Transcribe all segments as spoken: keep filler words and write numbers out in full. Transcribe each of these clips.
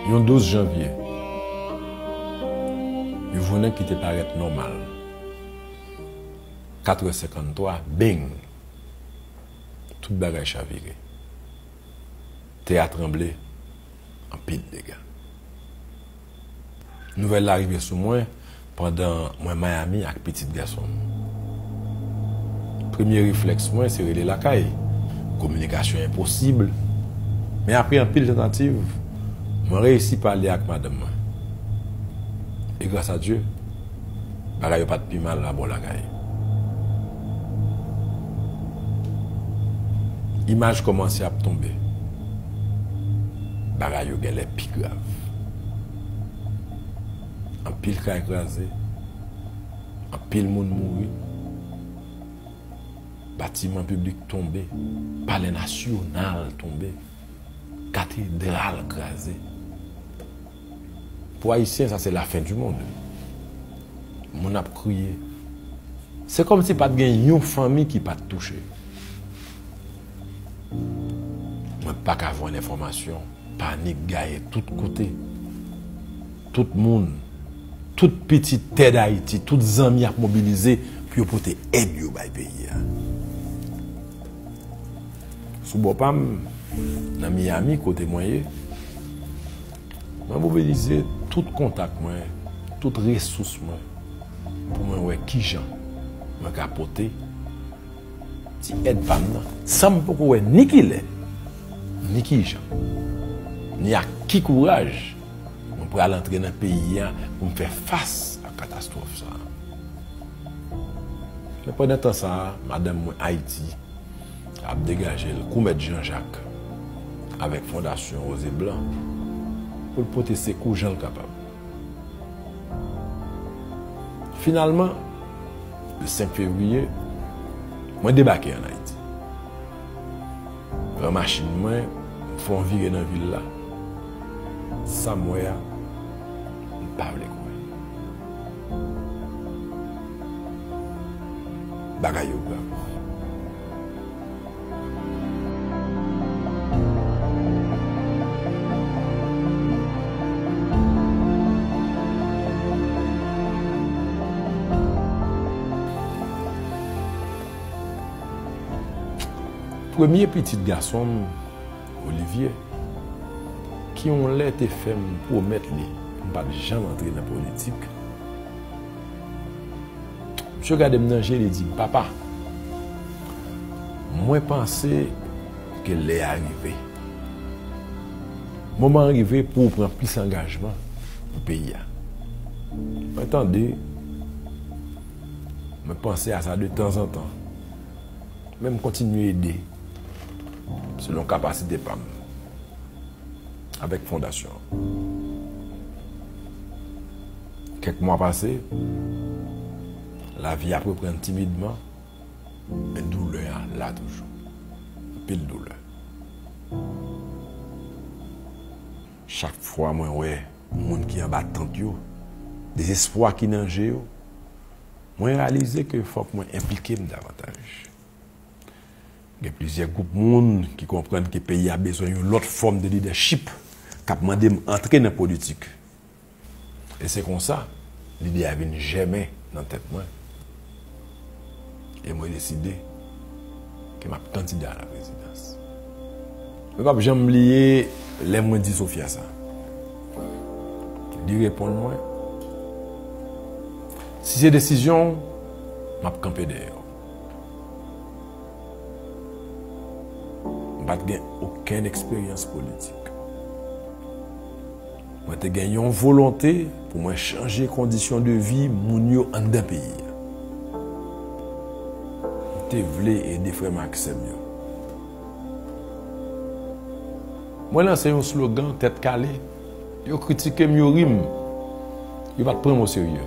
Yon douz janvye, yon jounen ki te parèt nòmal. Katrè senkanntwa, beng! Tout bagay chavire. Tè a tranble, anpil dega. Nouvèl la rive sou mwen pandan mwen Miami ak pitit gason m. Premye reflèks mwen se rele lakay. Kominikasyon enposib. Men apre anpil tantativ, mwen reyisi pale ak madanm mwen. E gras a Dye, bagay yo pa t pi mal la bò lakay. Imaj kòmanse ap tonbe. Bagay yo genlè pi grav. Anpil kay kraze, anpil moun mouri, batiman piblik tonbe, Palè Nasyonal tonbe, katedral kraze. Pou Ayisyen, sa se lafen di mond. Moun ap kriye. Se kòmsi pa t gen yon fanmi ki pa t touche. Mwen pa ka jwenn enfòmasyon. Panik gaye tout kote. Tout moun, tout pitit tè Dayiti, tout zanmi ap mobilize pou yo pote èd yo bay peyi a. Sou bò pa m, nan Miami, kote mwen ye, mwen mobilize tout kontak mwen, tout resous mwen, pou mwen wè kijan mwen ka pote ti èd pa m nan, san m poko wè ni kilè, ni kijan, ni ak ki kouraj mwen pral antre nan peyi a pou m fè fas ak katastwòf sa a. Men pandan tan sa a, madanm mwen Ayiti ap degaje l kou Mèt Jan Jak avèk Fondasyon Woze Blan pou l pote sekou jan l kapab. Finalman, le senk fevriye, mwen debake ann Ayiti. Pran machin mwen, m fè yon vire nan vil la. Sa m wè a, m pa vle kwè. Bagay yo grav. Premye pitit gason m, Olivier, ki yon lè te fè m pwomèt li pou m p ap janm antre nan politik, misye gade m nan je, li di m, "Papa, mwen panse ke lè a rive. Moman an rive pou w pran plis angajman pou peyi a." Mwen tande, mwen panse a sa de tanzantan. Men m kontinye ede selon kapasite pa m avèk fondasyon an. Kèk mwa pase, lavi ap reprann timidman, men doulè a la toujou. Anpil doulè. Chak fwa mwen wè moun ki anba tant yo, dezespwa ki nan je yo, mwen reyalize ke fòk mwen enplike m davantaj. Gen plizyè gwoup moun ki konprann ke peyi a bezwen yon lòt fòm de lidèchip k ap mande m antre nan politik. E se konsa, lide a vin jèmen nan tèt mwen. E mwen deside ke m ap kandida a la prezidans. Mwen p ap janm bliye lè mwen di Sofia sa. Li reponn mwen, "Si se desizyon w, m ap kanpe dèyè w." M pa t gen okenn eksperyans politik. Mwen te gen yon volonte pou mwen chanje kondisyon de vi moun yo anndan peyi a. M te vle ede frè m ak sè m yo. Mwen lanse yon slogan tèt kale, yo kritike m, yo ri m, yo pa t pran m oserye.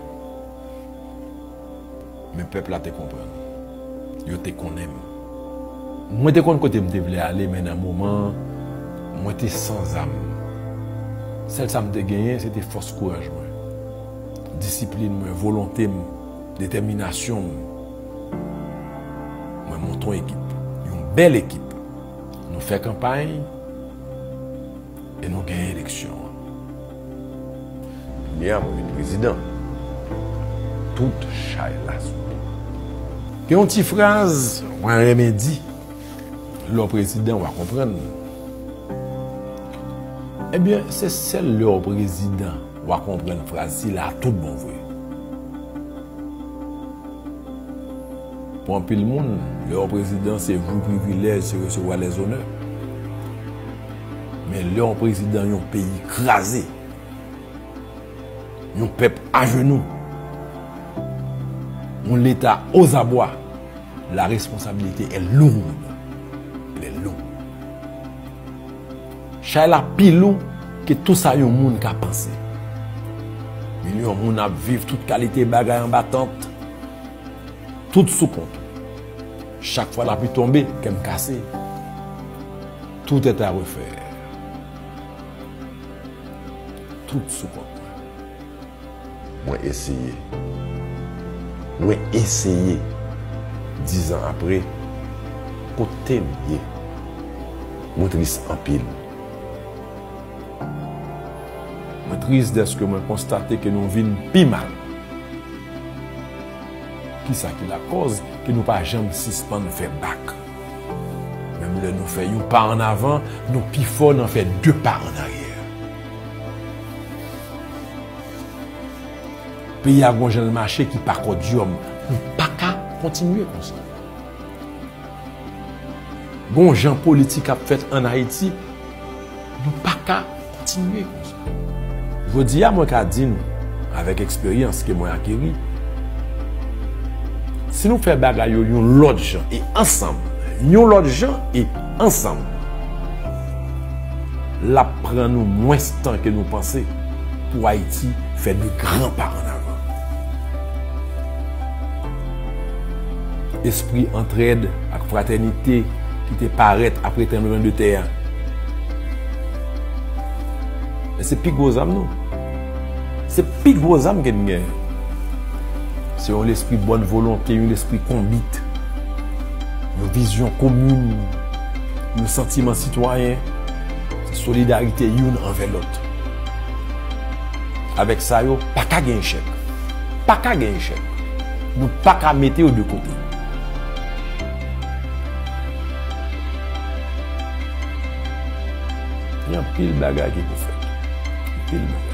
Men pèp la te konprann. Yo te konnen m. Mwen te konn kote m te vle ale, men nan moman an, mwen te san zam. Sèl sa m te genyen, se te fòs kouraj mwen, disiplin mwen, volonte m, detèminasyon m. Mwen monte yon ekip, yon bèl ekip. Nou fè kanpay e nou genyen eleksyon an. Kounye a mwen vin prezidan. Tout chay la sou mwen. Gen yon ti fraz mwen renmen di, lè w prezidan w a konprann. Ebyen, se sèl lè w prezidan w a konprann fraz sila a tout bon vre. Pou anpil moun, lè yon prezidan se jou privilèj, se resevwa lèzonè. Men lè yon prezidan yon peyi kraze, yon pèp ajenou, yon leta ozabwa, la responsabilité est lourde. Elle est lourde. Chay la pi lou ke tou sa yon moun ka panse. Milyon moun ap viv tout kalite bagay anba tant. Tout sou kont ou. Chak fwa lapli tonbe, kè m kase. Tout est à refaire. Tout sou kont mwen. Mwen eseye. Mwen eseye. Dizan apre, kote m ye? Mwen tris anpil. Mwen tris dèske mwen konstate ke nou vin pi mal. Kisa ki lakòz ke nou pa janm sispann fè bak? Menm lè nou fè yon pa ann avan, nou pi fò nan fè de pa ann aryè. Peyi a gon jan l mache ki pa kòdyòm. Nou pa ka kontinye konsa. Gon jan politik ap fèt ann Ayiti, nou pa ka kontinye konsa. Jodi a, mwen ka di nou, avèk eksperyans ke mwen akeri, si nou fè bagay yo yon lòt jan e ansanm, yon lòt jan e ansanm, l ap pran nou mwens tan ke nou panse pou Ayiti fè de gran pa ann avan. Espri antrèd ak fratènite ki te parèt apre tranblemann de tè a. Men se pi gwo zam nou. Se pi gwo zam ke n gen. Se yon lespri bòn volonte, yon lespri konbit, yon vizyon komin, yon santiman sitwayen, se solidarite youn anvè lòt. Avèk sa yo, pa ka gen echèk. Pa ka gen echèk. Nou pa ka mete yo de kote. Gen anpil bagay ki pou fèt. Anpil bagay.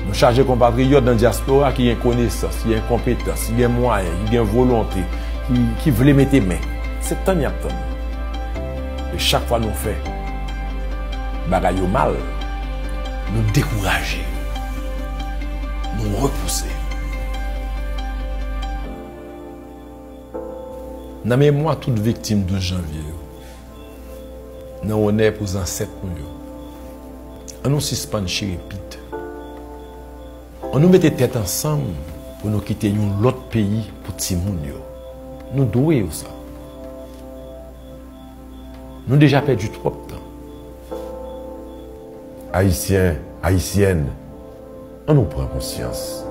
Nou chaje konpatriyòt nan dyaspora ki gen konesans, ki gen konpetans, ki gen mwayen, ki gen volonte, ki, ki vle mete men. Se tann y ap tann. E chak fwa nou fè bagay yo mal, nou dekouraje, nou repouse. Nan memwa tout viktim douz janvye yo, nan onè pou zansèt nou yo, ann nou sispann chire pit. Ann nou mete tèt ansanm pou nou kite yon lòt peyi pou timoun yo. Nou dwe yo sa. Nou deja pèdi twòp tan. Ayisyen, Ayisyèn, ann nou pran konsyans.